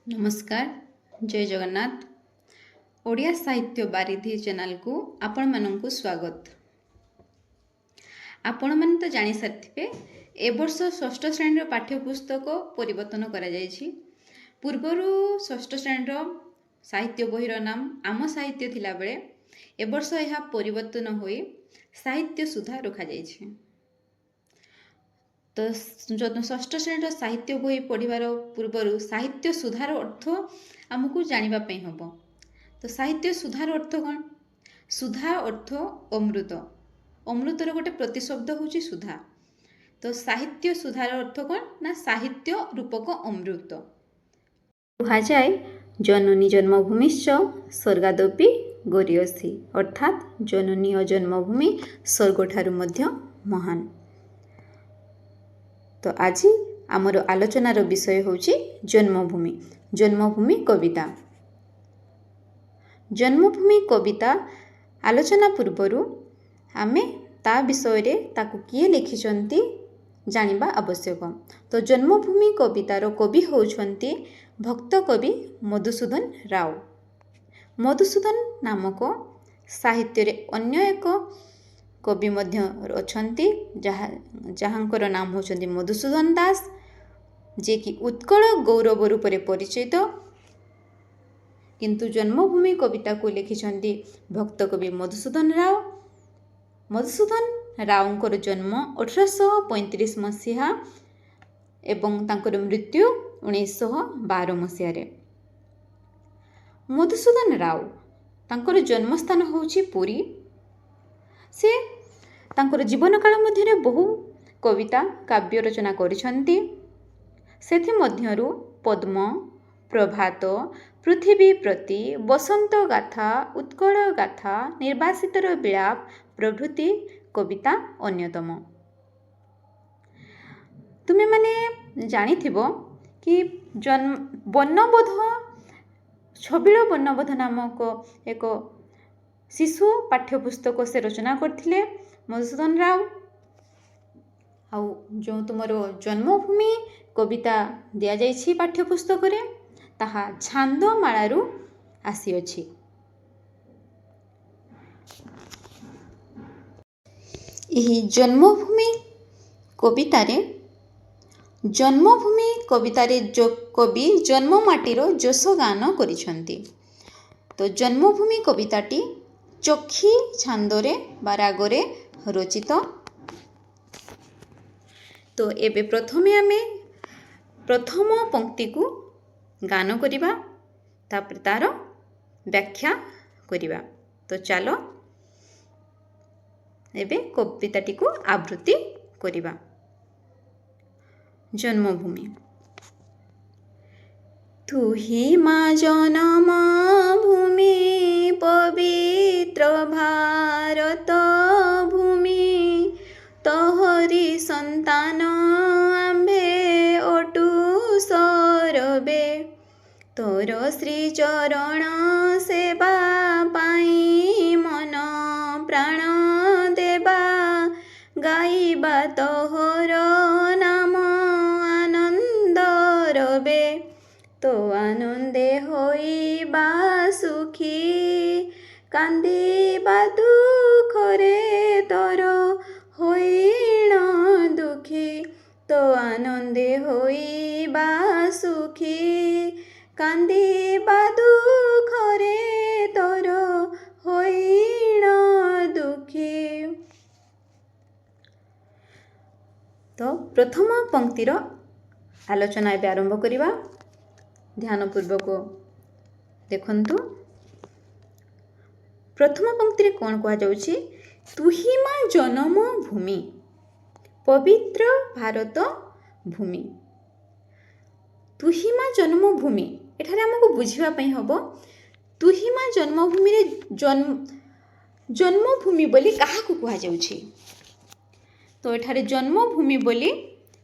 ନମସ୍କାର, ଜୟ ଜଗନ୍ନାଥ। ଓଡ଼ିଆ ସାହିତ୍ୟ ବାରିଧି ଚ୍ୟାନେଲକୁ ଆପଣମାନଙ୍କୁ ସ୍ୱାଗତ। ଆପଣମାନେ ତ ଜାଣିସାରିଥିବେ, ଏ ବର୍ଷ ଷଷ୍ଠ ଶ୍ରେଣୀର ପାଠ୍ୟପୁସ୍ତକ ପରିବର୍ତ୍ତନ କରାଯାଇଛି। ପୂର୍ବରୁ ଷଷ୍ଠ ଶ୍ରେଣୀର ସାହିତ୍ୟ ବହିର ନାମ ଆମ ସାହିତ୍ୟ ଥିଲାବେଳେ ଏ ବର୍ଷ ଏହା ପରିବର୍ତ୍ତନ ହୋଇ ସାହିତ୍ୟ ସୁଧା ରଖାଯାଇଛି। ତ ଷଷ୍ଠ ଶ୍ରେଣୀର ସାହିତ୍ୟ ବହି ପଢ଼ିବାର ପୂର୍ବରୁ ସାହିତ୍ୟ ସୁଧାର ଅର୍ଥ ଆମକୁ ଜାଣିବା ପାଇଁ ହେବ। ତ ସାହିତ୍ୟ ସୁଧାର ଅର୍ଥ କ'ଣ? ସୁଧା ଅର୍ଥ ଅମୃତ। ଅମୃତର ଗୋଟେ ପ୍ରତିଶବ୍ଦ ହେଉଛି ସୁଧା। ତ ସାହିତ୍ୟ ସୁଧାର ଅର୍ଥ କ'ଣ ନା ସାହିତ୍ୟ ରୂପକ ଅମୃତ। କୁହାଯାଏ ଜନନୀ ଜନ୍ମଭୂମିଶ୍ଚ ସ୍ୱର୍ଗାଦପି ଗରୀୟସୀ, ଅର୍ଥାତ୍ ଜନନୀ ଓ ଜନ୍ମଭୂମି ସ୍ୱର୍ଗଠାରୁ ମଧ୍ୟ ମହାନ। ତ ଆଜି ଆମର ଆଲୋଚନାର ବିଷୟ ହେଉଛି ଜନ୍ମଭୂମି, ଜନ୍ମଭୂମି କବିତା। ଜନ୍ମଭୂମି କବିତା ଆଲୋଚନା ପୂର୍ବରୁ ଆମେ ତା ବିଷୟରେ ତାକୁ କିଏ ଲେଖିଛନ୍ତି ଜାଣିବା ଆବଶ୍ୟକ। ତ ଜନ୍ମଭୂମି କବିତାର କବି ହେଉଛନ୍ତି ଭକ୍ତ କବି ମଧୁସୂଦନ ରାଓ। ମଧୁସୂଦନ ନାମକ ସାହିତ୍ୟରେ ଅନ୍ୟ ଏକ କବି ମଧ୍ୟ ଅଛନ୍ତି, ଯାହାଙ୍କର ନାମ ହେଉଛନ୍ତି ମଧୁସୂଦନ ଦାସ, ଯିଏକି ଉତ୍କଳ ଗୌରବ ରୂପରେ ପରିଚିତ। କିନ୍ତୁ ଜନ୍ମଭୂମି କବିତାକୁ ଲେଖିଛନ୍ତି ଭକ୍ତ କବି ମଧୁସୂଦନ ରାଓ। ମଧୁସୂଦନ ରାଓଙ୍କର ଜନ୍ମ 1835 ମସିହା ଏବଂ ତାଙ୍କର ମୃତ୍ୟୁ 1912 ମସିହାରେ। ମଧୁସୂଦନ ରାଓ ତାଙ୍କର ଜନ୍ମସ୍ଥାନ ହେଉଛି ପୁରୀ। ସେ ତାଙ୍କର ଜୀବନକାଳ ମଧ୍ୟରେ ବହୁ କବିତା କାବ୍ୟ ରଚନା କରିଛନ୍ତି। ସେଥିମଧ୍ୟରୁ ପଦ୍ମ, ପ୍ରଭାତ, ପୃଥିବୀ ପ୍ରତି, ବସନ୍ତ ଗାଥା, ଉତ୍କଳ ଗାଥା, ନିର୍ବାସିତର ବିଳାପ ପ୍ରଭୃତି କବିତା ଅନ୍ୟତମ। ତୁମେମାନେ ଜାଣିଥିବ କି ବର୍ଣ୍ଣବୋଧ, ଛବିଳ ବର୍ଣ୍ଣବୋଧ ନାମକ ଏକ ଶିଶୁ ପାଠ୍ୟପୁସ୍ତକ ସେ ରଚନା କରିଥିଲେ ମଧୁସୂଦନ ରାଓ। ଆଉ ଯେଉଁ ତୁମର ଜନ୍ମଭୂମି କବିତା ଦିଆଯାଇଛି ପାଠ୍ୟପୁସ୍ତକରେ, ତାହା ଛାନ୍ଦମାଳାରୁ ଆସିଅଛି। ଏହି ଜନ୍ମଭୂମି କବିତାରେ କବି ଜନ୍ମମାଟିର ଯଶଗାନ କରିଛନ୍ତି। ତ ଜନ୍ମଭୂମି କବିତାଟି ଚକ୍ଷି ଛାନ୍ଦରେ ବା ରାଗରେ ରଚିତ। ତ ଏବେ ପ୍ରଥମେ ଆମେ ପ୍ରଥମ ପଙ୍କ୍ତିକୁ ଗାନ କରିବା, ତାପରେ ତାର ବ୍ୟାଖ୍ୟା କରିବା। ତ ଚାଲ ଏବେ କବିତାଟିକୁ ଆବୃତ୍ତି କରିବା। ଜନ୍ମଭୂମି। ତୁହି ମା ଜନ୍ମଭୂମି ପବିତ୍ର ଭାରତ ଭୂମି, ତୋହରି ସନ୍ତାନ ଆମ୍ଭେ ଅଟୁ ସରବେ, ତୋର ଶ୍ରୀଚରଣ ସେବା ପାଇଁ ମନ ପ୍ରାଣ ଦେବା, ଗାଇବା ତୋହର ନାମ ଆନନ୍ଦ ରବେ, ତୋ ଆନନ୍ଦେ ହୋଇବା ସୁଖୀ, କାନ୍ଦିବା ଦୁଃଖରେ ତୋର ହୋଇଣ ଦୁଃଖୀ, ତୋ ଆନନ୍ଦେ ହୋଇବା ସୁଖୀ, କାନ୍ଦିବା ଦୁଃଖରେ ତୋର ହୋଇଣ ଦୁଃଖୀ। ତ ପ୍ରଥମ ପଙ୍କ୍ତିର ଆଲୋଚନା ଏବେ ଆରମ୍ଭ କରିବା। ଧ୍ୟାନପୂର୍ବକ ଦେଖନ୍ତୁ, ପ୍ରଥମ ପଙ୍କ୍ତିରେ କ'ଣ କୁହାଯାଉଛି? ତୁହି ମା ଜନ୍ମଭୂମି ପବିତ୍ର ଭାରତ ଭୂମି। ତୁହି ମା ଜନ୍ମଭୂମି, ଏଠାରେ ଆମକୁ ବୁଝିବା ପାଇଁ ହେବ ତୁହି ମା ଜନ୍ମଭୂମିରେ ଜନ୍ମଭୂମି ବୋଲି କାହାକୁ କୁହାଯାଉଛି? ତ ଏଠାରେ ଜନ୍ମଭୂମି ବୋଲି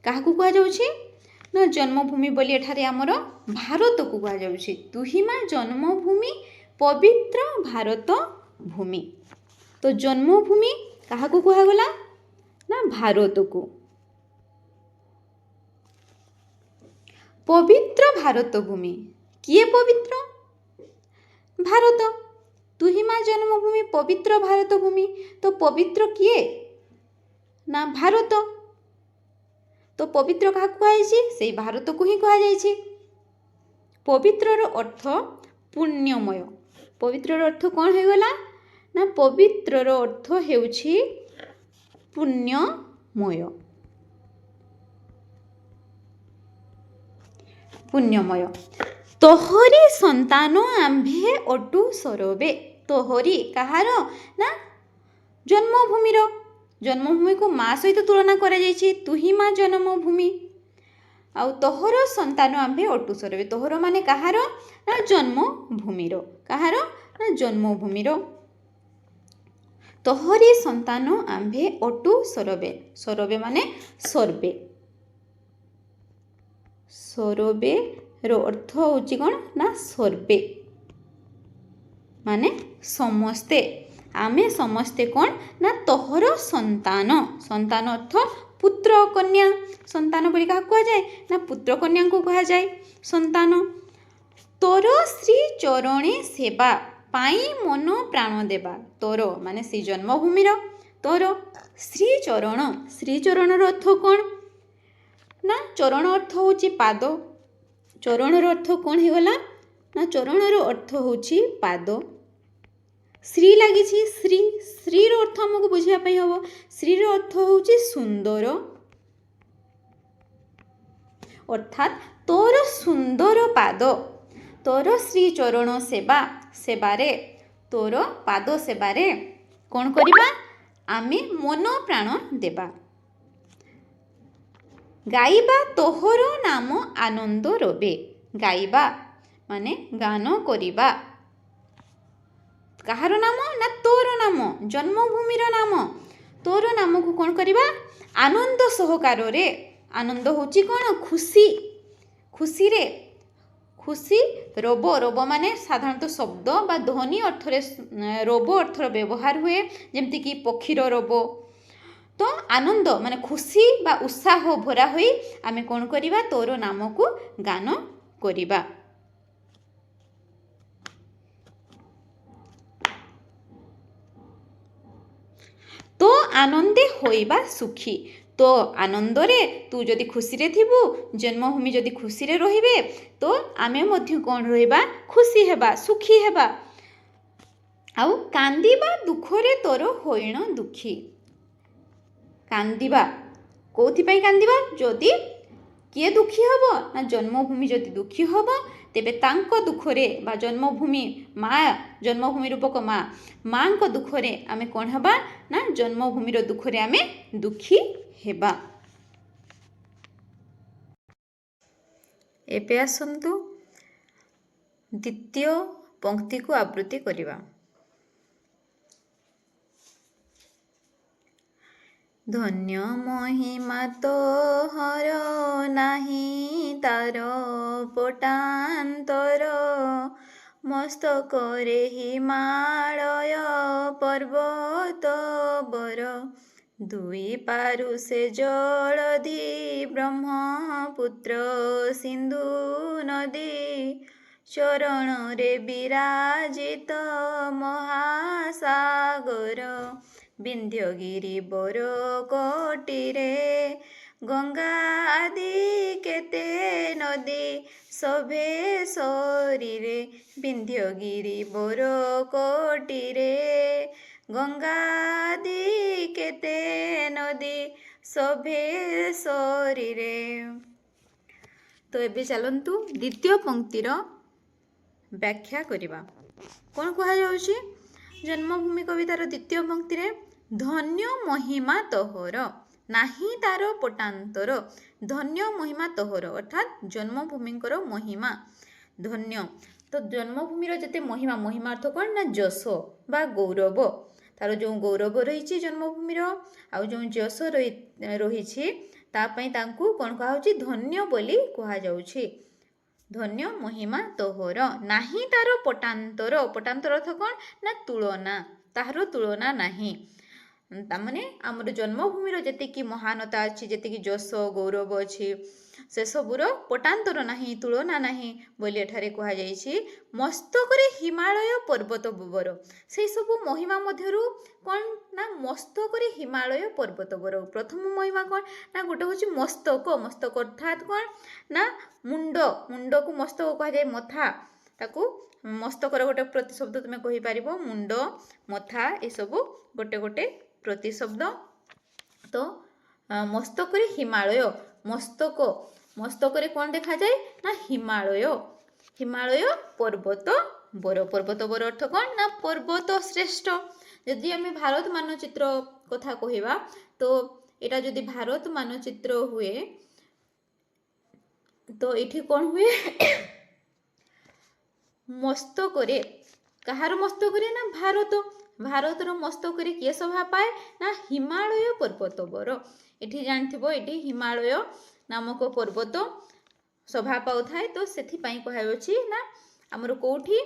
କାହାକୁ କୁହାଯାଉଛି ନା ଜନ୍ମଭୂମି ବୋଲି ଏଠାରେ ଆମର ଭାରତକୁ କୁହାଯାଉଛି। ତୁହି ମା ଜନ୍ମଭୂମି ପବିତ୍ର ଭାରତ ଭୂମି। ତ ଜନ୍ମଭୂମି କାହାକୁ କୁହାଗଲା ନା ଭାରତକୁ। ପବିତ୍ର ଭାରତ ଭୂମି, କିଏ ପବିତ୍ର? ଭାରତ। ତୁହି ମା ଜନ୍ମଭୂମି ପବିତ୍ର ଭାରତ ଭୂମି। ତ ପବିତ୍ର କିଏ? ନା ଭାରତ। ତ ପବିତ୍ର କାହାକୁ କୁହାଯାଇଛି? ସେଇ ଭାରତକୁ ହିଁ କୁହାଯାଇଛି। ପବିତ୍ରର ଅର୍ଥ ପୁଣ୍ୟମୟ। ପବିତ୍ରର ଅର୍ଥ କ'ଣ ହେଇଗଲା? ନା ପବିତ୍ରର ଅର୍ଥ ହେଉଛି ପୁଣ୍ୟମୟ। ପୁଣ୍ୟମୟ। ତୋହରି ସନ୍ତାନ ଆମ୍ଭେ ଅଟୁ ସରବେ। ତୋହରି କାହାର? ନା ଜନ୍ମଭୂମିର। ଜନ୍ମଭୂମିକୁ ମା ସହିତ ତୁଳନା କରାଯାଇଛି। ତୁହି ମା ଜନ୍ମଭୂମି, ଆଉ ତୋହର ସନ୍ତାନ ଆମ୍ଭେ ଅଟୁ ସରବେ। ତୋହର ମାନେ କାହାର? ନା ଜନ୍ମଭୂମିର। କାହାର? ନା ଜନ୍ମଭୂମିର। ତୋହରି ସନ୍ତାନ ଆମ୍ଭେ ଅଟୁ ସରବେ। ସରବେ ମାନେ ସର୍ବେ। ସରବେର ଅର୍ଥ ହେଉଛି କ'ଣ? ନା ସର୍ବେ ମାନେ ସମସ୍ତେ। ଆମେ ସମସ୍ତେ କ'ଣ? ନା ତୋହର ସନ୍ତାନ। ସନ୍ତାନ ଅର୍ଥ ପୁତ୍ର କନ୍ୟା। ସନ୍ତାନ ବୋଲି କାହାକୁ କୁହାଯାଏ? ନା ପୁତ୍ର କନ୍ୟାଙ୍କୁ କୁହାଯାଏ ସନ୍ତାନ। ତୋର ଶ୍ରୀ ଚରଣେ ସେବା ପାଇଁ ମନ ପ୍ରାଣ ଦେବା। ତୋର ମାନେ ସେଇ ଜନ୍ମଭୂମିର, ତୋର ଶ୍ରୀଚରଣ। ଶ୍ରୀଚରଣର ଅର୍ଥ କ'ଣ? ନା ଚରଣ ଅର୍ଥ ହେଉଛି ପାଦ। ଚରଣର ଅର୍ଥ କ'ଣ ହେଇଗଲା? ନା ଚରଣର ଅର୍ଥ ହେଉଛି ପାଦ। ଶ୍ରୀ ଲାଗିଛି, ଶ୍ରୀ, ଶ୍ରୀର ଅର୍ଥ ଆମକୁ ବୁଝିବା ପାଇଁ ହେବ। ଶ୍ରୀର ଅର୍ଥ ହେଉଛି ସୁନ୍ଦର। ଅର୍ଥାତ୍ ତୋର ସୁନ୍ଦର ପାଦ, ତୋର ଶ୍ରୀଚରଣ ସେବା, ସେବାରେ, ତୋର ପାଦ ସେବାରେ କ'ଣ କରିବା? ଆମେ ମନ ପ୍ରାଣ ଦେବା। ଗାଇବା ତୋହର ନାମ ଆନନ୍ଦ ରବେ। ଗାଇବା ମାନେ ଗାନ କରିବା। କାହାର ନାମ? ନା ତୋର ନାମ, ଜନ୍ମଭୂମିର ନାମ। ତୋର ନାମକୁ କ'ଣ କରିବା? ଆନନ୍ଦ ସହକାରରେ। ଆନନ୍ଦ ହେଉଛି କ'ଣ? ଖୁସି। ଖୁସିରେ, ଖୁସି। ରବ, ରବ ମାନେ ସାଧାରଣତଃ ଶବ୍ଦ ବା ଧ୍ୱନି ଅର୍ଥରେ ରବ ଅର୍ଥର ବ୍ୟବହାର ହୁଏ, ଯେମିତିକି ପକ୍ଷୀର ରବ। ତ ଆନନ୍ଦ ମାନେ ଖୁସି ବା ଉତ୍ସାହ ଭରା ହୋଇ ଆମେ କ'ଣ କରିବା? ତୋର ନାମକୁ ଗାନ କରିବା। ତୋ ଆନନ୍ଦେ ହୋଇବା ସୁଖୀ। ତୋ ଆନନ୍ଦରେ ତୁ ଯଦି ଖୁସିରେ ଥିବୁ, ଜନ୍ମଭୂମି ଯଦି ଖୁସିରେ ରହିବେ, ତ ଆମେ ମଧ୍ୟ କ'ଣ ରହିବା? ଖୁସି ହେବା, ସୁଖୀ ହେବା। ଆଉ କାନ୍ଦିବା ଦୁଃଖରେ ତୋର ହୋଇଣ ଦୁଃଖୀ। କାନ୍ଦିବା କେଉଁଥିପାଇଁ କାନ୍ଦିବା? ଯଦି କିଏ ଦୁଃଖୀ ହେବ? ନା ଜନ୍ମଭୂମି ଯଦି ଦୁଃଖୀ ହେବ, ତେବେ ତାଙ୍କ ଦୁଃଖରେ ବା ଜନ୍ମଭୂମି ମା, ଜନ୍ମଭୂମି ରୂପକ ମା, ମାଙ୍କ ଦୁଃଖରେ ଆମେ କ'ଣ ହେବା? ନା ଜନ୍ମଭୂମିର ଦୁଃଖରେ ଆମେ ଦୁଃଖୀ ହେବା। ଏବେ ଆସନ୍ତୁ ଦ୍ୱିତୀୟ ପଙ୍କ୍ତିକୁ ଆବୃତ୍ତି କରିବା। ଧନ୍ୟ ମହିମା ତୋହର ନାହିଁ ତାର ପଟାନ୍ତର, ମସ୍ତକରେ ହିମାଳୟ ପର୍ବତ ବର, ଦୁଇ ପାରୁ ସେ ଜଳଧି ବ୍ରହ୍ମପୁତ୍ର ସିନ୍ଧୁ ନଦୀ, ଚରଣରେ ବିରାଜିତ ମହାସାଗର, ବିନ୍ଧ୍ୟଗିରି ବର କୋଟିରେ ଗଙ୍ଗା ଆଦି କେତେ ନଦୀ ଶୋଭେ ଶରୀରେ, ବିନ୍ଧ୍ୟଗିରି ବର କୋଟିରେ ଗଙ୍ଗା ଆଦି କେତେ ନଦୀ ଶୋଭେ ଶରୀରେ। ତ ଏବେ ଚାଲନ୍ତୁ ଦ୍ୱିତୀୟ ପଙ୍କ୍ତିର ବ୍ୟାଖ୍ୟା କରିବା। କ'ଣ କୁହାଯାଉଛି ଜନ୍ମଭୂମି କବିତାର ଦ୍ୱିତୀୟ ପଙ୍କ୍ତିରେ? ଧନ୍ୟ ମହିମା ତୋହର ନାହିଁ ତାର ପଟାନ୍ତର। ଧନ୍ୟ ମହିମା ତୋହର ଅର୍ଥାତ୍ ଜନ୍ମଭୂମିଙ୍କର ମହିମା ଧନ୍ୟ। ତ ଜନ୍ମଭୂମିର ଯେତେ ମହିମା, ମହିମା ଅର୍ଥ କ'ଣ? ନା ଯଶ ବା ଗୌରବ। ତାର ଯେଉଁ ଗୌରବ ରହିଛି ଜନ୍ମଭୂମିର, ଆଉ ଯେଉଁ ଯଶ ରହିଛି, ତା ପାଇଁ ତାଙ୍କୁ କ'ଣ କୁହାଯାଉଛି? ଧନ୍ୟ ବୋଲି କୁହାଯାଉଛି। ଧନ୍ୟ ମହିମା ତୋହର ନାହିଁ ତାର ପଟାନ୍ତର। ପଟାନ୍ତର ଅର୍ଥ କ'ଣ? ନା ତୁଳନା, ତାହାର ତୁଳନା ନାହିଁ। ତାମାନେ ଆମର ଜନ୍ମଭୂମିର ଯେତିକି ମହାନତା ଅଛି, ଯେତିକି ଯଶ ଗୌରବ ଅଛି, ସେସବୁର ପଟାନ୍ତର ନାହିଁ, ତୁଳନା ନାହିଁ ବୋଲି ଏଠାରେ କୁହାଯାଇଛି। ମସ୍ତକରେ ହିମାଳୟ ପର୍ବତ ବର, ସେଇ ସବୁ ମହିମା ମଧ୍ୟରୁ କ'ଣ ନା ମସ୍ତକରେ ହିମାଳୟ ପର୍ବତ ବର। ପ୍ରଥମ ମହିମା କ'ଣ ନା ଗୋଟେ ହେଉଛି ମସ୍ତକ। ମସ୍ତକ ଅର୍ଥାତ୍ କ'ଣ ନା ମୁଣ୍ଡ, ମୁଣ୍ଡକୁ ମସ୍ତକ କୁହାଯାଏ, ମଥା, ତାକୁ ମସ୍ତକର ଗୋଟେ ପ୍ରତିଶବ୍ଦ ତୁମେ କହିପାରିବ। ମୁଣ୍ଡ, ମଥା ଏସବୁ ଗୋଟେ ଗୋଟେ ପ୍ରତିଶବ୍ଦ। ତ ମସ୍ତକରେ ହିମାଳୟ, ମସ୍ତକ, ମସ୍ତକରେ କ'ଣ ଦେଖାଯାଏ ନା ହିମାଳୟ, ହିମାଳୟ ପର୍ବତ ବର। ପର୍ବତ ବର ଅର୍ଥ କ'ଣ ନା ପର୍ବତ ଶ୍ରେଷ୍ଠ। ଯଦି ଆମେ ଭାରତ ମାନଚିତ୍ର କଥା କହିବା, ତ ଏଇଟା ଯଦି ଭାରତ ମାନଚିତ୍ର ହୁଏ, ତ ଏଠି କ'ଣ ହୁଏ? ମସ୍ତକରେ, କାହାର ମସ୍ତକରେ ନା ଭାରତ, ଭାରତର ମସ୍ତକରେ କିଏ ଶୋଭା ପାଏ ନା ହିମାଳୟ ପର୍ବତ ବର। ଏଠି ଜାଣିଥିବ, ଏଠି ହିମାଳୟ ନାମକ ପର୍ବତ ଶୋଭା ପାଉଥାଏ। ତ ସେଥିପାଇଁ କୁହାଯାଉଛି ନା ଆମର କୋଉଠି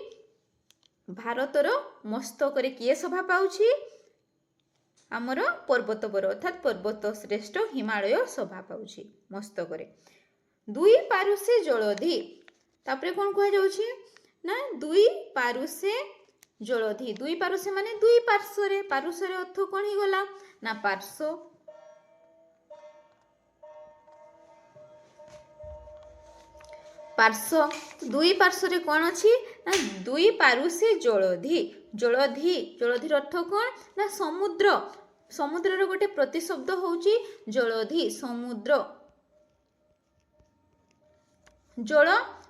ଭାରତର ମସ୍ତକରେ କିଏ ଶୋଭା ପାଉଛି? ଆମର ପର୍ବତ ବର, ଅର୍ଥାତ୍ ପର୍ବତ ଶ୍ରେଷ୍ଠ ହିମାଳୟ ଶୋଭା ପାଉଛି ମସ୍ତକରେ। ଦୁଇ ପାରୁସେ ଜଳଧି, ତାପରେ କ'ଣ କୁହାଯାଉଛି ନା ଦୁଇ ପାରୁସେ ଜଳଧି। ଦୁଇ ପାରୁସେ ମାନେ ଦୁଇ ପାର୍ଶ୍ୱରେ, ପାରୁସରେ ଅର୍ଥ କ'ଣ ହେଇଗଲା ନା ପାର୍ଶ୍ୱ। ପାର୍ଶ୍ୱ, ଦୁଇ ପାର୍ଶ୍ୱରେ କ'ଣ ଅଛି ନା ଦୁଇ ପାରୁସେ ଜଳଧି। ଜଳଧି, ଜଳଧିର ଅର୍ଥ କ'ଣ ନା ସମୁଦ୍ର। ସମୁଦ୍ରର ଗୋଟେ ପ୍ରତିଶବ୍ଦ ହେଉଛି ଜଳଧି, ସମୁଦ୍ର। ଜଳ,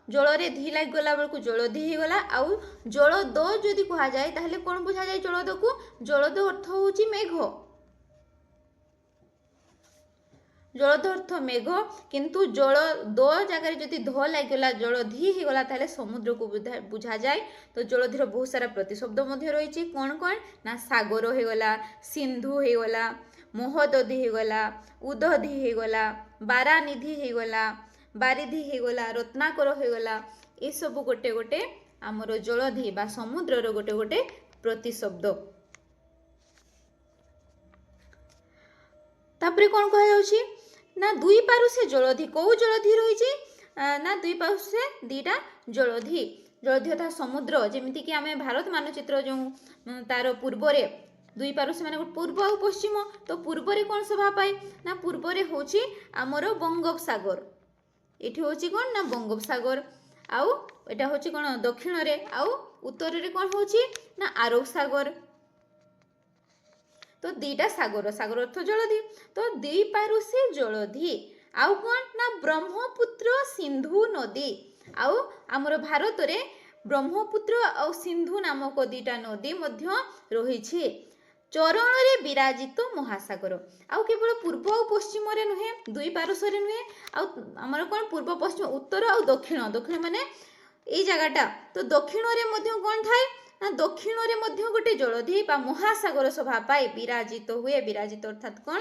ଜଳରେ ଧି ଲାଗିଗଲା ବେଳକୁ ଜଳଧି ହେଇଗଲା। ଆଉ ଜଳଦ ଯଦି କୁହାଯାଏ ତାହେଲେ କ'ଣ ବୁଝାଯାଏ ଜଳଦକୁ? ଜଳଦ ଅର୍ଥ ହେଉଛି ମେଘ, ଜଳଦ ଅର୍ଥ ମେଘ। କିନ୍ତୁ ଜଳ ଦ ଜାଗାରେ ଯଦି ଧ ଲାଗିଗଲା, ଜଳଧି ହେଇଗଲା, ତାହେଲେ ସମୁଦ୍ରକୁ ବୁଝାଯାଏ। ତ ଜଳଧିର ବହୁତ ସାରା ପ୍ରତିଶବ୍ଦ ମଧ୍ୟ ରହିଛି। କ'ଣ କ'ଣ ନା ସାଗର ହେଇଗଲା, ସିନ୍ଧୁ ହେଇଗଲା, ମହୋଦଧି ହେଇଗଲା, ଉଦଧି ହେଇଗଲା, ବାରାନିଧି ହେଇଗଲା, ବାରିଧି ହେଇଗଲା, ରତ୍ନାକର ହେଇଗଲା। ଏସବୁ ଗୋଟେ ଗୋଟେ ଆମର ଜଳଧି ବା ସମୁଦ୍ରର ଗୋଟେ ଗୋଟେ ପ୍ରତିଶବ୍ଦ। ତାପରେ କ'ଣ କୁହାଯାଉଛି ନା ଦୁଇ ପାରୁସେ ଜଳଧି। କେଉଁ ଜଳଧି ରହିଛି ନା ଦୁଇ ପାରୁସେ ଦୁଇଟା ଜଳଧି। ଜଳଧି ଅର୍ଥାତ୍ ସମୁଦ୍ର। ଯେମିତିକି ଆମେ ଭାରତ ମାନଚିତ୍ର ଯେଉଁ ତାର ପୂର୍ବରେ ଦୁଇ ପାରୁସେ ମାନେ ପୂର୍ବ ଆଉ ପଶ୍ଚିମ, ତ ପୂର୍ବରେ କ'ଣ ଶୋଭା ପାଏ ନା ପୂର୍ବରେ ହେଉଛି ଆମର ବଙ୍ଗୋପସାଗର। ଏଠି ହେଉଛି କ'ଣ ନା ବଙ୍ଗୋପସାଗର, ଆଉ ଏଇଟା ହେଉଛି କ'ଣ ଦକ୍ଷିଣରେ, ଆଉ ଉତ୍ତରରେ କ'ଣ ହେଉଛି ନା ଆରବ ସାଗର। ତ ଦୁଇଟା ସାଗର, ସାଗର ଅର୍ଥ ଜଳଧି, ତ ଦୁଇ ପାରୁସେ ଜଳଧି। ଆଉ କ'ଣ ନା ବ୍ରହ୍ମପୁତ୍ର ସିନ୍ଧୁ ନଦୀ। ଆଉ ଆମର ଭାରତରେ ବ୍ରହ୍ମପୁତ୍ର ଆଉ ସିନ୍ଧୁ ନାମକ ଦୁଇଟା ନଦୀ ମଧ୍ୟ ରହିଛି। ଚରଣରେ ବିରାଜିତ ମହାସାଗର। ଆଉ କେବଳ ପୂର୍ବ ଆଉ ପଶ୍ଚିମରେ ନୁହେଁ, ଦୁଇ ପାରୁସରେ ନୁହେଁ, ଆଉ ଆମର କ'ଣ ପୂର୍ବ ପଶ୍ଚିମ, ଉତ୍ତର ଆଉ ଦକ୍ଷିଣ, ଦକ୍ଷିଣ ମାନେ ଏଇ ଜାଗାଟା, ତ ଦକ୍ଷିଣରେ ମଧ୍ୟ କ'ଣ ଥାଏ ନା ଦକ୍ଷିଣରେ ମଧ୍ୟ ଗୋଟେ ଜଳଧି ବା ମହାସାଗର ଶୋଭା ପାଏ, ବିରାଜିତ ହୁଏ। ବିରାଜିତ ଅର୍ଥାତ୍ କ'ଣ?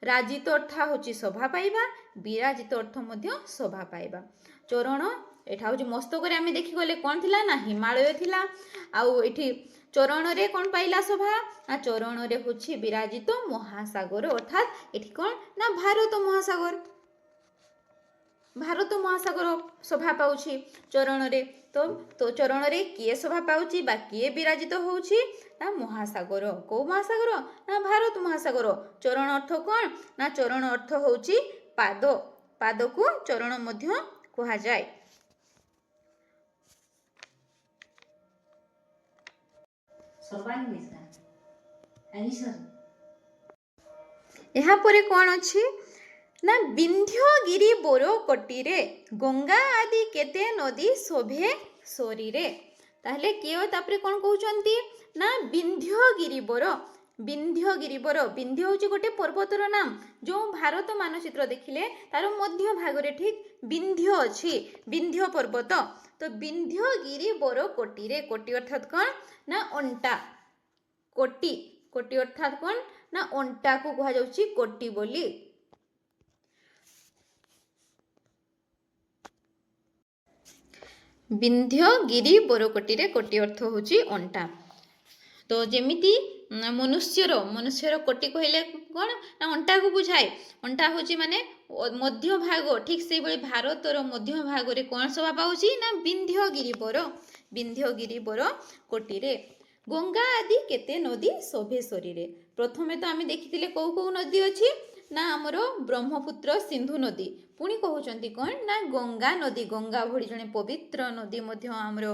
ରାଜିତ ଅର୍ଥ ହେଉଛି ଶୋଭା ପାଇବା, ବିରାଜିତ ଅର୍ଥ ମଧ୍ୟ ଶୋଭା ପାଇବା। ଚରଣ ଏଠା ହେଉଛି ମସ୍ତକରେ ଆମେ ଦେଖିଗଲେ କ'ଣ ଥିଲା ନା ହିମାଳୟ ଥିଲା, ଆଉ ଏଠି ଚରଣରେ କ'ଣ ପାଇଲା ଶୋଭା ନା ଚରଣରେ ହେଉଛି ବିରାଜିତ ମହାସାଗର, ଅର୍ଥାତ୍ ଏଠି କ'ଣ ନା ଭାରତ ମହାସାଗର, ଭାରତ ମହାସାଗର ଶୋଭା ପାଉଛି ଚରଣରେ। ତ ଚରଣରେ କିଏ ଶୋଭା ପାଉଛି ବା କିଏ ବିରାଜିତ ହେଉଛି ନା ମହାସାଗର। କେଉଁ ମହାସାଗର ନା ଭାରତ ମହାସାଗର। ଚରଣ ଅର୍ଥ କ'ଣ ନା ଚରଣ ଅର୍ଥ ହେଉଛି ପାଦ, ପାଦକୁ ଚରଣ ମଧ୍ୟ କୁହାଯାଏ। ଏହାପରେ କ'ଣ ଅଛି ନା ବିନ୍ଧ୍ୟଗିରି ବୋରକଟିରେ ଗଙ୍ଗା ଆଦି କେତେ ନଦୀ ଶୋଭେ ଶରୀରେ। ତାହେଲେ କିଏ ତାପରେ କ'ଣ କହୁଛନ୍ତି ନା ବିନ୍ଧ୍ୟଗିରି ବର, ବିନ୍ଧ୍ୟଗିରି ବର, ବିନ୍ଧ୍ୟ ହେଉଛି ଗୋଟେ ପର୍ବତର ନାମ। ଯେଉଁ ଭାରତ ମାନଚିତ୍ର ଦେଖିଲେ ତାର ମଧ୍ୟ ଭାଗରେ ଠିକ୍ ବିନ୍ଧ୍ୟ ଅଛି, ବିନ୍ଧ୍ୟ ପର୍ବତ। ତ ବିନ୍ଧ୍ୟଗିରି ବରକୋଟିରେ, କୋଟି ଅର୍ଥାତ୍ କ'ଣ ନା ଅଣ୍ଟା, କୋଟି, କୋଟି ଅର୍ଥାତ୍ କ'ଣ ନା ଅଣ୍ଟାକୁ କୁହାଯାଉଛି କୋଟି ବୋଲି। ବିନ୍ଧ୍ୟଗିରି ବରକୋଟିରେ, କୋଟି ଅର୍ଥ ହେଉଛି ଅଣ୍ଟା। ତ ଯେମିତି ମନୁଷ୍ୟର, ମନୁଷ୍ୟର କଟି କହିଲେ କ'ଣ ନା ଅଣ୍ଟାକୁ ବୁଝାଏ। ଅଣ୍ଟା ହେଉଛି ମାନେ ମଧ୍ୟଭାଗ। ଠିକ୍ ସେଇଭଳି ଭାରତର ମଧ୍ୟଭାଗରେ କ'ଣ ଶୋଭା ପାଉଛି ନା ବିନ୍ଧ୍ୟଗିରିବର, ବିନ୍ଧ୍ୟଗିରିବର କୋଟିରେ। ଗଙ୍ଗା ଆଦି କେତେ ନଦୀ ଶୋଭେ ଶରୀରେ। ପ୍ରଥମେ ତ ଆମେ ଦେଖିଥିଲେ କେଉଁ କେଉଁ ନଦୀ ଅଛି ନା ଆମର ବ୍ରହ୍ମପୁତ୍ର, ସିନ୍ଧୁ ନଦୀ। ପୁଣି କହୁଛନ୍ତି କ'ଣ ନା ଗଙ୍ଗା ନଦୀ, ଗଙ୍ଗା ଭଳି ଜଣେ ପବିତ୍ର ନଦୀ ମଧ୍ୟ ଆମର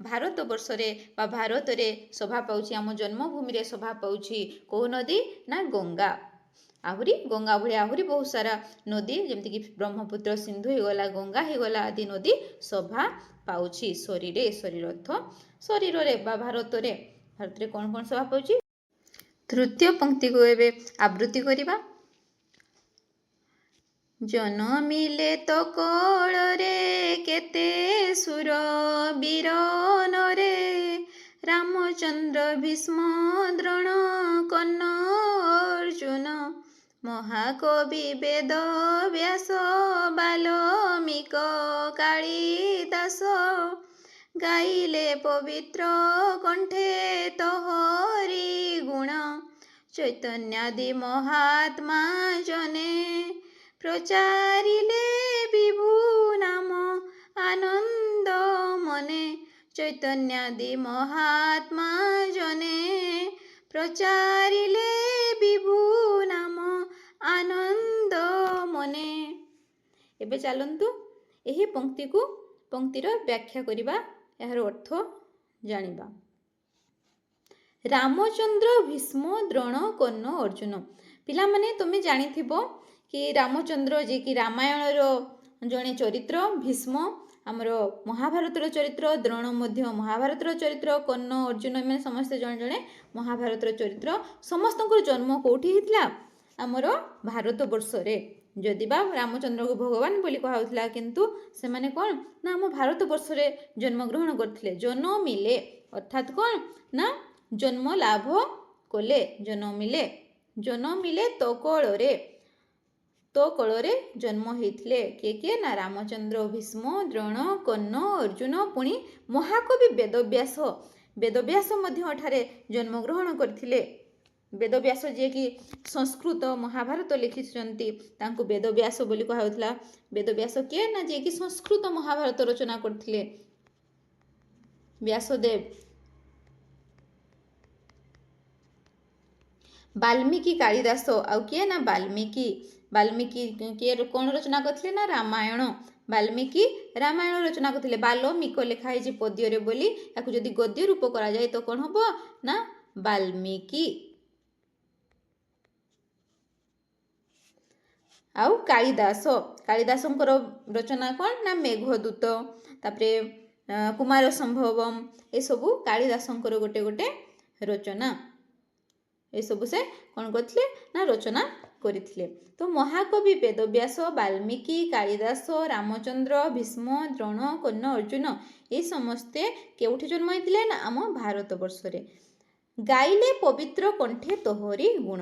ଭାରତ ବର୍ଷରେ ବା ଭାରତରେ ଶୋଭା ପାଉଛି, ଆମ ଜନ୍ମଭୂମିରେ ଶୋଭା ପାଉଛି। କେଉଁ ନଦୀ ନା ଗଙ୍ଗା। ଆହୁରି ଗଙ୍ଗା ଭଳି ଆହୁରି ବହୁତ ସାରା ନଦୀ, ଯେମିତିକି ବ୍ରହ୍ମପୁତ୍ର, ସିନ୍ଧୁ ହେଇଗଲା, ଗଙ୍ଗା ହେଇଗଲା ଆଦି ନଦୀ ଶୋଭା ପାଉଛି ଶରୀରେ। ଶରୀର ଅର୍ଥ ଶରୀରରେ ବା ଭାରତରେ। ଭାରତରେ କ'ଣ କ'ଣ ଶୋଭା ପାଉଛି? ତୃତୀୟ ପଙ୍କ୍ତିକୁ ଏବେ ଆବୃତ୍ତି କରିବା। ଜନମିଲେ ତ କୋଳରେ କେତେ ସୁର ବୀର ନରେ, ରାମଚନ୍ଦ୍ର ଭୀଷ୍ମ ଦ୍ରୋଣ କର୍ଣ୍ଣ ଅର୍ଜୁନ, ମହାକବି ବେଦ ବ୍ୟାସ ବାଲ୍ମୀକ କାଳିଦାସ, ଗାଇଲେ ପବିତ୍ର କଣ୍ଠେ ତୋହରି ଗୁଣ, ଚୈତନ୍ୟାଦି ମହାତ୍ମା ଜନେ ପ୍ରଚାରିଲେ ବିଭୁ ନାମ ଆନନ୍ଦ ମନେ, ଚୈତନ୍ୟାଦି ମହାତ୍ମା ଜନେ ପ୍ରଚାରିଲେ ବିଭୁ ନାମ ଆନନ୍ଦ ମନେ। ଏବେ ଚାଲନ୍ତୁ ଏହି ପଙ୍କ୍ତିକୁ, ପଙ୍କ୍ତିର ବ୍ୟାଖ୍ୟା କରିବା, ଏହାର ଅର୍ଥ ଜାଣିବା। ରାମଚନ୍ଦ୍ର, ଭୀଷ୍ମ, ଦ୍ରୋଣ, କର୍ଣ୍ଣ, ଅର୍ଜୁନ। ପିଲାମାନେ, ତୁମେ ଜାଣିଥିବ କି ରାମଚନ୍ଦ୍ର ଯିଏକି ରାମାୟଣର ଜଣେ ଚରିତ୍ର, ଭୀଷ୍ମ ଆମର ମହାଭାରତର ଚରିତ୍ର, ଦ୍ରୋଣ ମଧ୍ୟ ମହାଭାରତର ଚରିତ୍ର, କର୍ଣ୍ଣ, ଅର୍ଜୁନ ଏମାନେ ସମସ୍ତେ ଜଣେ ଜଣେ ମହାଭାରତର ଚରିତ୍ର। ସମସ୍ତଙ୍କର ଜନ୍ମ କେଉଁଠି ହେଇଥିଲା? ଆମର ଭାରତ ବର୍ଷରେ। ଯଦି ବା ରାମଚନ୍ଦ୍ରଙ୍କୁ ଭଗବାନ ବୋଲି କୁହାଯାଉଥିଲା, କିନ୍ତୁ ସେମାନେ କ'ଣ ନା ଆମ ଭାରତ ବର୍ଷରେ ଜନ୍ମଗ୍ରହଣ କରିଥିଲେ। ଜନମିଲେ ଅର୍ଥାତ୍ କ'ଣ ନା ଜନ୍ମ ଲାଭ କଲେ। ଜନମିଲେ, ଜନମିଲେ ତକଳରେ, ତୋ କୋଳରେ ଜନ୍ମ ହେଇଥିଲେ କିଏ କିଏ ନା ରାମଚନ୍ଦ୍ର, ଭୀଷ୍ମ, ଦ୍ରୋଣ, କର୍ଣ୍ଣ, ଅର୍ଜୁନ, ପୁଣି ମହାକବି ବେଦବ୍ୟାସ। ବେଦବ୍ୟାସ ମଧ୍ୟ ଏଠାରେ ଜନ୍ମଗ୍ରହଣ କରିଥିଲେ। ବେଦବ୍ୟାସ ଯିଏକି ସଂସ୍କୃତ ମହାଭାରତ ଲେଖିଛନ୍ତି, ତାଙ୍କୁ ବେଦବ୍ୟାସ ବୋଲି କୁହାଯାଉଥିଲା। ବେଦବ୍ୟାସ କିଏ ନା ଯିଏକି ସଂସ୍କୃତ ମହାଭାରତ ରଚନା କରିଥିଲେ, ବ୍ୟାସଦେବ। ବାଲ୍ମୀକି, କାଳିଦାସ। ଆଉ କିଏ ନା ବାଲ୍ମୀକି। ବାଲ୍ମୀକି କିଏ, କ'ଣ ରଚନା କରିଥିଲେ ନା ରାମାୟଣ। ବାଲ୍ମୀକି ରାମାୟଣ ରଚନା କରିଥିଲେ। ବାଲ୍ମୀକ ଲେଖା ହେଇଛି ପଦ୍ୟରେ ବୋଲି, ତାକୁ ଯଦି ଗଦ୍ୟ ରୂପ କରାଯାଏ ତ କ'ଣ ହବ ନା ବାଲ୍ମୀକି। ଆଉ କାଳିଦାସ, କାଳିଦାସଙ୍କର ରଚନା କ'ଣ ନା ମେଘଦୂତ, ତାପରେ କୁମାର ସମ୍ଭବମ, ଏସବୁ କାଳିଦାସଙ୍କର ଗୋଟେ ଗୋଟେ ରଚନା। ଏସବୁ ସେ କ'ଣ କରିଥିଲେ ନା ରଚନା କରିଥିଲେ। ତ ମହାକବି ବେଦବ୍ୟାସ, ବାଲ୍ମୀକି, କାଳିଦାସ, ରାମଚନ୍ଦ୍ର, ଭୀଷ୍ମ, ଦ୍ରୋଣ, କର୍ଣ୍ଣ, ଅର୍ଜୁନ ଏ ସମସ୍ତେ କେଉଁଠି ଜନ୍ମ ହେଇଥିଲେ ନା ଆମ ଭାରତ ବର୍ଷରେ। ଗାଇଲେ ପବିତ୍ର କଣ୍ଠେ ତୋହରି ଗୁଣ।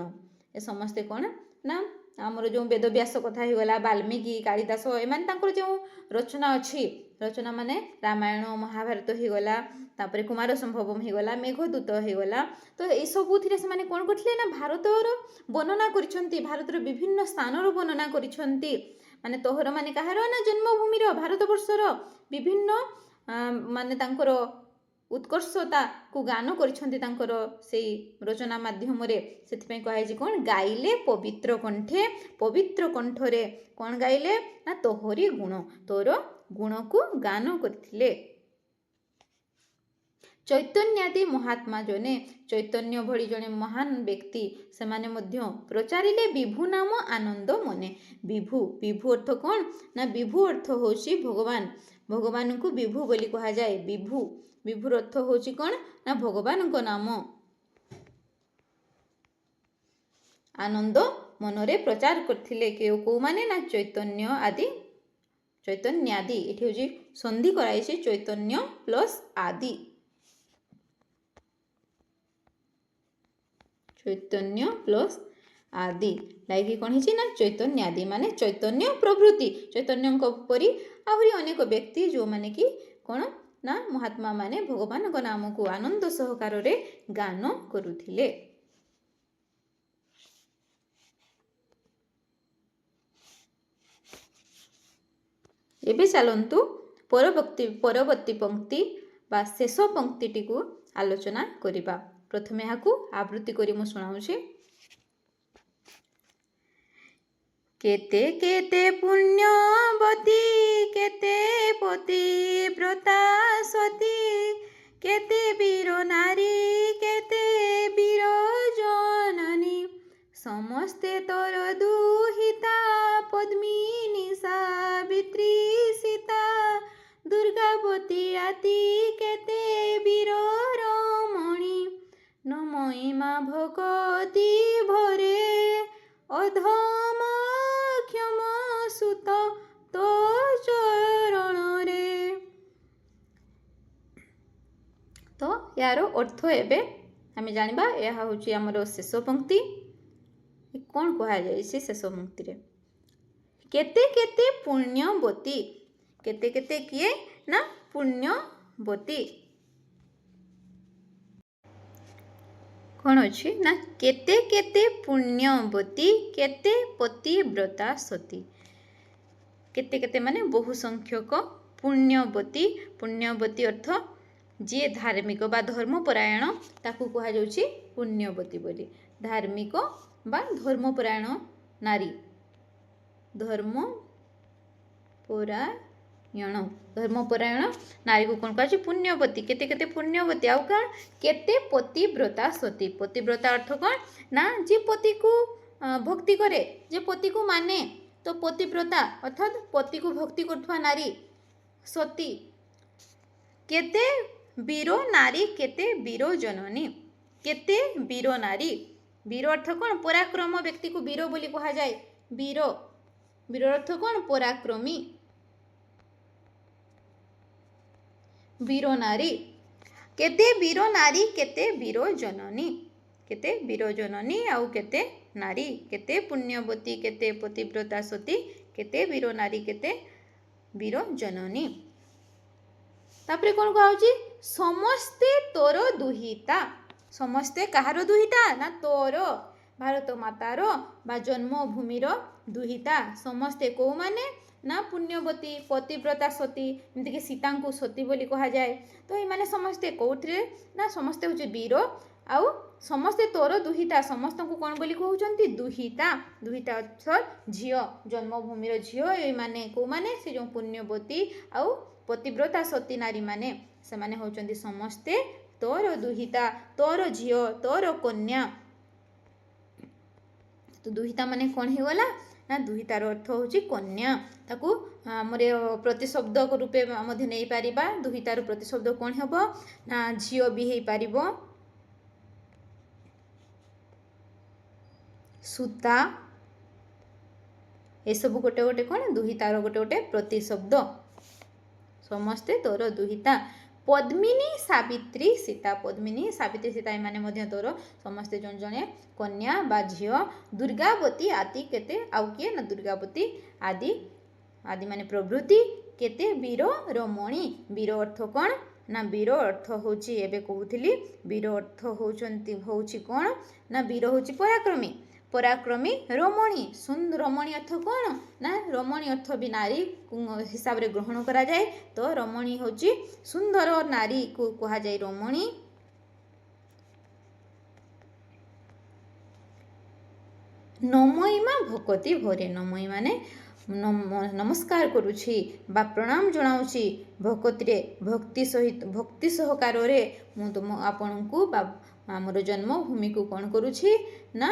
ଏ ସମସ୍ତେ କ'ଣ ନା ଆମର ଯେଉଁ ବେଦବ୍ୟାସ କଥା ହେଇଗଲା, ବାଲ୍ମୀକି, କାଳିଦାସ, ଏମାନେ ତାଙ୍କର ଯେଉଁ ରଚନା ଅଛି, ରଚନା ମାନେ ରାମାୟଣ, ମହାଭାରତ ହେଇଗଲା, ତାପରେ କୁମାର ସମ୍ଭବମ ହେଇଗଲା, ମେଘଦୂତ ହେଇଗଲା, ତ ଏସବୁଥିରେ ସେମାନେ କ'ଣ କରିଥିଲେ ନା ଭାରତର ବର୍ଣ୍ଣନା କରିଛନ୍ତି, ଭାରତର ବିଭିନ୍ନ ସ୍ଥାନର ବର୍ଣ୍ଣନା କରିଛନ୍ତି। ମାନେ ତୋହର ମାନେ କାହାର ନା ଜନ୍ମଭୂମିର, ଭାରତବର୍ଷର ବିଭିନ୍ନ ମାନେ ତାଙ୍କର ଉତ୍କର୍ଷତାକୁ ଗାନ କରିଛନ୍ତି ତାଙ୍କର ସେଇ ରଚନା ମାଧ୍ୟମରେ। ସେଥିପାଇଁ କୁହାଯାଇଛି କ'ଣ ଗାଇଲେ ପବିତ୍ର କଣ୍ଠେ, ପବିତ୍ର କଣ୍ଠରେ କ'ଣ ଗାଇଲେ ନା ତୋହରି ଗୁଣ, ତୋର ଗୁଣକୁ ଗାନ କରିଥିଲେ। ଚୈତନ୍ୟାଦି ମହାତ୍ମା ଜନେ, ଚୈତନ୍ୟ ଭଳି ଜଣେ ମହାନ ବ୍ୟକ୍ତି, ସେମାନେ ମଧ୍ୟ ପ୍ରଚାରିଲେ ବିଭୁ ନାମ ଆନନ୍ଦ ମନେ। ବିଭୁ, ବିଭୁ ଅର୍ଥ କ'ଣ ନା ବିଭୁ ଅର୍ଥ ହେଉଛି ଭଗବାନ। ଭଗବାନଙ୍କୁ ବିଭୁ ବୋଲି କୁହାଯାଏ। ବିଭୁ, ବିଭୁର ଅର୍ଥ ହେଉଛି କ'ଣ ନା ଭଗବାନଙ୍କ ନାମ ଆନନ୍ଦ ମନରେ ପ୍ରଚାର କରିଥିଲେ। କେଉଁ କେଉଁମାନେ ନା ଚୈତନ୍ୟ ଆଦି, ଚୈତନ୍ୟାଦି। ଏଠି ହେଉଛି ସନ୍ଧି କରାଯାଇଛି ଚୈତନ୍ୟ ପ୍ଲସ୍ ଆଦି, ଚୈତନ୍ୟ ପ୍ଲସ୍ ଆଦି ଲାଗିକି କ'ଣ ହେଇଛି ନା ଚୈତନ୍ୟାଦି ମାନେ ଚୈତନ୍ୟ ପ୍ରଭୃତି, ଚୈତନ୍ୟଙ୍କ ପରି ଆହୁରି ଅନେକ ବ୍ୟକ୍ତି ଯେଉଁମାନେ କି କ'ଣ ନା ମହାତ୍ମା ମାନେ ଭଗବାନଙ୍କ ନାମକୁ ଆନନ୍ଦ ସହକାରରେ ଗାନ କରୁଥିଲେ। ଏବେ ଚାଲନ୍ତୁ ପରବର୍ତ୍ତୀ ପଙ୍କ୍ତି ବା ଶେଷ ପଙ୍କ୍ତିଟିକୁ ଆଲୋଚନା କରିବା। ପ୍ରଥମେ ଏହାକୁ ଆବୃତ୍ତି କରି ମୁଁ ଶୁଣାଉଛି। କେତେ କେତେ ପୁଣ୍ୟବତୀ କେତେ ପତିବ୍ରତା ସତୀ, କେତେ ବୀର ନାରୀ କେତେ ବୀର ଜନନୀ, ସମସ୍ତେ ତୋର ଦୁହିତା ପଦ୍ମିନୀ ସାବିତ୍ରୀ ସୀତା, ଦୁର୍ଗାବତୀ ଆଦି କେତେ ବୀର ରମଣୀ, ନମୟୀ ମା ଭକତି ଭରେ ଅଧମ କ୍ଷମ ସୁତ ତୋ ଚରଣରେ। ତ ଏହାର ଅର୍ଥ ଏବେ ଆମେ ଜାଣିବା। ଏହା ହେଉଛି ଆମର ଶେଷ ପଙ୍କ୍ତି। କ'ଣ କୁହାଯାଇଛି ଶେଷ ପଙ୍କ୍ତିରେ? କେତେ କେତେ ପୁଣ୍ୟବତୀ, କେତେ କେତେ କିଏ ନା ପୁଣ୍ୟବତୀ, କ'ଣ ଅଛି ନା କେତେ କେତେ ପୁଣ୍ୟବତୀ କେତେ ପତିବ୍ରତା ସତୀ। କେତେ କେତେ ମାନେ ବହୁ ସଂଖ୍ୟକ, ପୁଣ୍ୟବତୀ, ପୁଣ୍ୟବତୀ ଅର୍ଥ ଯିଏ ଧାର୍ମିକ ବା ଧର୍ମପରାୟଣ ତାକୁ କୁହାଯାଉଛି ପୁଣ୍ୟବତୀ ବୋଲି। ଧାର୍ମିକ ବା ଧର୍ମପରାୟଣ ନାରୀ, ଧର୍ମପରାୟଣ, ଧର୍ମପରାୟଣ ନାରୀକୁ କ'ଣ କୁହାଯାଉଛି? ପୁଣ୍ୟବତୀ। କେତେ କେତେ ପୁଣ୍ୟବତୀ, ଆଉ କ'ଣ? କେତେ ପତିବ୍ରତା ସତୀ। ପତିବ୍ରତା ଅର୍ଥ କ'ଣ ନା ଯିଏ ପତିକୁ ଭକ୍ତି କରେ, ଯେ ପତିକୁ ମାନେ, ତ ପତିବ୍ରତା ଅର୍ଥାତ୍ ପତିକୁ ଭକ୍ତି କରୁଥିବା ନାରୀ ସତୀ। କେତେ ବୀର ନାରୀ କେତେ ବୀର ଜନନୀ, କେତେ ବୀର ନାରୀ। ବୀର ଅର୍ଥ କ'ଣ? ପରାକ୍ରମ ବ୍ୟକ୍ତିକୁ ବୀର ବୋଲି କୁହାଯାଏ। ବୀର, ବୀର ଅର୍ଥ କ'ଣ? ପରାକ୍ରମୀ। ବୀର ନାରୀ, କେତେ ବୀର ନାରୀ କେତେ ବୀର ଜନନୀ, କେତେ ବୀର ଜନନୀ ଆଉ କେତେ ନାରୀ, କେତେ ପୁଣ୍ୟବତୀ କେତେ ପତିବ୍ରତା ସତୀ, କେତେ ବୀର ନାରୀ କେତେ ବୀର ଜନନୀ। ତାପରେ କ'ଣ କୁହାଯାଉଛି? ସମସ୍ତେ ତୋର ଦୁହିତା। ସମସ୍ତେ କାହାର ଦୁହିତା ନା ତୋର, ଭାରତ ମାତାର ବା ଜନ୍ମଭୂମିର ଦୁହିତା। ସମସ୍ତେ କେଉଁମାନେ ନା ପୁଣ୍ୟବତୀ ପତିବ୍ରତା ସତୀ, ଏମିତିକି ସୀତାଙ୍କୁ ସତୀ ବୋଲି କୁହାଯାଏ। ତ ଏମାନେ ସମସ୍ତେ କେଉଁଥିରେ ନା ସମସ୍ତେ ହେଉଛି ବୀର, ଆଉ ସମସ୍ତେ ତୋର ଦୁହିତା। ସମସ୍ତଙ୍କୁ କ'ଣ ବୋଲି କହୁଛନ୍ତି? ଦୁହିତା। ଦୁହିତା ଅର୍ଥ ଝିଅ, ଜନ୍ମଭୂମିର ଝିଅ। ଏମାନେ କେଉଁମାନେ? ସେ ଯେଉଁ ପୁଣ୍ୟବତୀ ଆଉ ପତିବ୍ରତା ସତୀ ନାରୀମାନେ, ସେମାନେ ହେଉଛନ୍ତି ସମସ୍ତେ ତୋର ଦୁହିତା, ତୋର ଝିଅ, ତୋର କନ୍ୟା। ତ ଦୁହିତା ମାନେ କ'ଣ ହେଇଗଲା ନା ଦୁହିତାର ଅର୍ଥ ହେଉଛି କନ୍ୟା। ତାକୁ ଆମର ପ୍ରତିଶବ୍ଦ ରୂପେ ମଧ୍ୟ ନେଇପାରିବା। ଦୁହିତାର ପ୍ରତିଶବ୍ଦ କ'ଣ ହେବ ନା ଝିଅ ବି ହେଇପାରିବ, ସୂତା, ଏସବୁ ଗୋଟେ ଗୋଟେ କ'ଣ ଦୁହିତାର ଗୋଟେ ଗୋଟେ ପ୍ରତିଶବ୍ଦ। ସମସ୍ତେ ତୋର ଦୁହିତା। ପଦ୍ମିନୀ ସାବିତ୍ରୀ ସୀତା, ପଦ୍ମିନୀ ସାବିତ୍ରୀ ସୀତା ଏମାନେ ମଧ୍ୟ ତୋର ସମସ୍ତେ ଜଣେ ଜଣେ କନ୍ୟା ବା ଝିଅ। ଦୁର୍ଗାବତୀ ଆଦି କେତେ, ଆଉ କିଏ ନା ଦୁର୍ଗାବତୀ ଆଦି, ଆଦି ମାନେ ପ୍ରଭୃତି। କେତେ ବୀର ରମଣୀ। ବୀର ଅର୍ଥ କ'ଣ ନା ବୀର ଅର୍ଥ ହେଉଛି, ଏବେ କହୁଥିଲି, ବୀର ଅର୍ଥ ହେଉଛନ୍ତି ହେଉଛି କ'ଣ ନା ବୀର ହେଉଛି ପରାକ୍ରମୀ, ପରାକ୍ରମୀ ରମଣୀ। ରମଣୀ ଅର୍ଥ କ'ଣ ନା ରମଣୀ ଅର୍ଥ ବି ନାରୀ ହିସାବରେ ଗ୍ରହଣ କରାଯାଏ। ତ ରମଣୀ ହେଉଛି ସୁନ୍ଦର ନାରୀକୁ କୁହାଯାଏ ରମଣୀ। ନମୟୀ ମା ଭକତି ଭରେ, ନମୟୀ ମାନେ ନମସ୍କାର କରୁଛି ବା ପ୍ରଣାମ ଜଣାଉଛି ଭକତିରେ, ଭକ୍ତି ସହିତ, ଭକ୍ତି ସହକାରରେ ମୁଁ ତୁମ ଆପଣଙ୍କୁ ବା ଆମର ଜନ୍ମଭୂମିକୁ କ'ଣ କରୁଛି ନା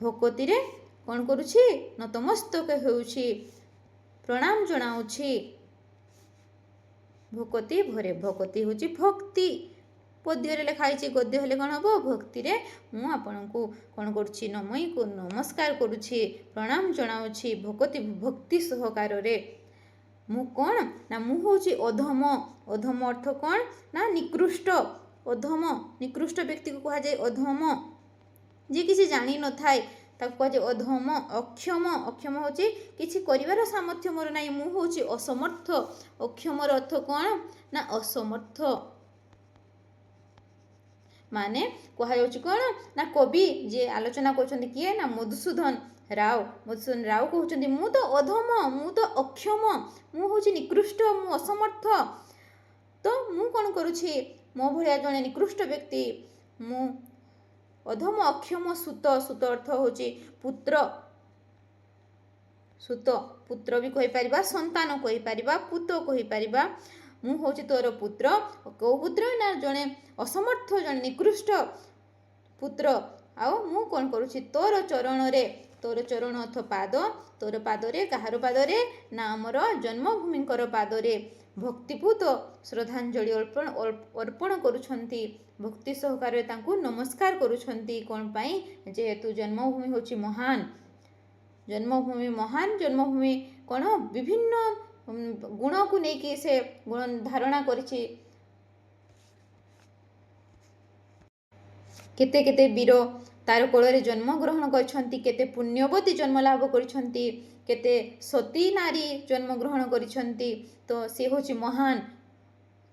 ଭକତିରେ କ'ଣ କରୁଛି, ନତମସ୍ତକ ହେଉଛି, ପ୍ରଣାମ ଜଣାଉଛି ଭକତି ଭରେ। ଭକତି ହେଉଛି ଭକ୍ତି, ପଦ୍ୟରେ ଲେଖା ହେଇଛି, ଗଦ୍ୟ ହେଲେ କ'ଣ ହେବ? ଭକ୍ତିରେ ମୁଁ ଆପଣଙ୍କୁ କ'ଣ କରୁଛି, ନମୟୀକୁ ନମସ୍କାର କରୁଛି, ପ୍ରଣାମ ଜଣାଉଛି ଭକତି, ଭକ୍ତି ସହକାରରେ। ମୁଁ କ'ଣ ନା ମୁଁ ହେଉଛି ଅଧମ। ଅଧମ ଅର୍ଥ କ'ଣ ନା ନିକୃଷ୍ଟ। ଅଧମ, ନିକୃଷ୍ଟ ବ୍ୟକ୍ତିକୁ କୁହାଯାଏ ଅଧମ, ଯିଏ କିଛି ଜାଣିନଥାଏ ତାକୁ କୁହାଯାଏ ଅଧମ। ଅକ୍ଷମ, ଅକ୍ଷମ ହେଉଛି କିଛି କରିବାର ସାମର୍ଥ୍ୟ ମୋର ନାହିଁ, ମୁଁ ହେଉଛି ଅସମର୍ଥ। ଅକ୍ଷମର ଅର୍ଥ କ'ଣ ନା ଅସମର୍ଥ। ମାନେ କୁହାଯାଉଛି କ'ଣ ନା କବି ଯିଏ ଆଲୋଚନା କରୁଛନ୍ତି କିଏ ନା ମଧୁସୂଦନ, ରାଓ ମଧୁସୂଦନ ରାଓ କହୁଛନ୍ତି, ମୁଁ ତ ଅଧମ, ମୁଁ ତ ଅକ୍ଷମ, ମୁଁ ହେଉଛି ନିକୃଷ୍ଟ, ମୁଁ ଅସମର୍ଥ। ତ ମୁଁ କ'ଣ କରୁଛି? ମୋ ଭଳିଆ ଜଣେ ନିକୃଷ୍ଟ ବ୍ୟକ୍ତି, ମୁଁ ଅଧମ ଅକ୍ଷମ ସୁତ। ସୁତ ଅର୍ଥ ହେଉଛି ପୁତ୍ର। ସୁତ ପୁତ୍ର ବି କହିପାରିବା, ସନ୍ତାନ କହିପାରିବା, ପୁତ କହିପାରିବା। ମୁଁ ହେଉଛି ତୋର ପୁତ୍ର। କେଉଁ ପୁତ୍ର ନା ଜଣେ ଅସମର୍ଥ, ଜଣେ ନିକୃଷ୍ଟ ପୁତ୍ର। ଆଉ ମୁଁ କ'ଣ କରୁଛି? ତୋର ଚରଣରେ, ତୋର ଚରଣ ଅର୍ଥ ପାଦ, ତୋର ପାଦରେ, କାହାର ପାଦରେ ନା ଆମର ଜନ୍ମଭୂମିଙ୍କର ପାଦରେ ଭକ୍ତିପୂତ ଶ୍ରଦ୍ଧାଞ୍ଜଳି ଅର୍ପଣ କରୁଛନ୍ତି। ଭକ୍ତି ସହକାରେ ତାଙ୍କୁ ନମସ୍କାର କରୁଛନ୍ତି। କ'ଣ ପାଇଁ? ଯେହେତୁ ଜନ୍ମଭୂମି ହେଉଛି ମହାନ। ଜନ୍ମଭୂମି ମହାନ। ଜନ୍ମଭୂମି କ'ଣ? ବିଭିନ୍ନ ଗୁଣକୁ ନେଇକି ସେ ଗୁଣ ଧାରଣା କରିଛି। କେତେ କେତେ ବୀର ତାର କୋଳରେ ଜନ୍ମଗ୍ରହଣ କରିଛନ୍ତି, କେତେ ପୁଣ୍ୟବତୀ ଜନ୍ମ ଲାଭ କରିଛନ୍ତି, କେତେ ସତୀ ନାରୀ ଜନ୍ମଗ୍ରହଣ କରିଛନ୍ତି। ତ ସେ ହେଉଛି ମହାନ।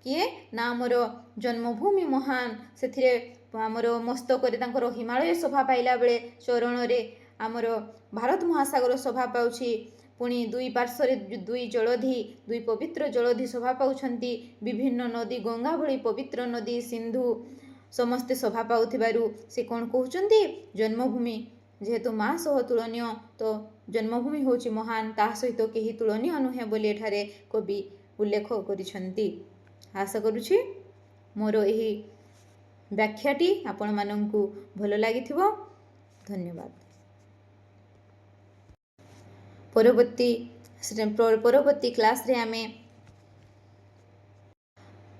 କିଏ ନା ଆମର ଜନ୍ମଭୂମି ମହାନ। ସେଥିରେ ଆମର ମସ୍ତକରେ ତାଙ୍କର ହିମାଳୟ ଶୋଭା ପାଇଲା ବେଳେ ଚରଣରେ ଆମର ଭାରତ ମହାସାଗର ଶୋଭା ପାଉଛି। ପୁଣି ଦୁଇ ପାର୍ଶ୍ୱରେ ଦୁଇ ଜଳଧି, ଦୁଇ ପବିତ୍ର ଜଳଧି ଶୋଭା ପାଉଛନ୍ତି। ବିଭିନ୍ନ ନଦୀ, ଗଙ୍ଗା ଭଳି ପବିତ୍ର ନଦୀ, ସିନ୍ଧୁ, ସମସ୍ତେ ଶୋଭା ପାଉଥିବାରୁ ସେ କ'ଣ କହୁଛନ୍ତି? ଜନ୍ମଭୂମି ଯେହେତୁ ମା ସହ ତୁଳନୀୟ, ତ ଜନ୍ମଭୂମି ହେଉଛି ମହାନ, ତା ସହିତ କେହି ତୁଳନୀୟ ନୁହେଁ ବୋଲି ଏଠାରେ କବି ଉଲ୍ଲେଖ କରିଛନ୍ତି। ଆଶା କରୁଛି ମୋର ଏହି ବ୍ୟାଖ୍ୟାଟି ଆପଣମାନଙ୍କୁ ଭଲ ଲାଗିଥିବ। ଧନ୍ୟବାଦ।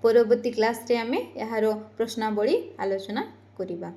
ପରବର୍ତ୍ତୀ କ୍ଲାସ୍ରେ ଆମେ ଏହାର ପ୍ରଶ୍ନାବଳୀ ଆଲୋଚନା କରିବା।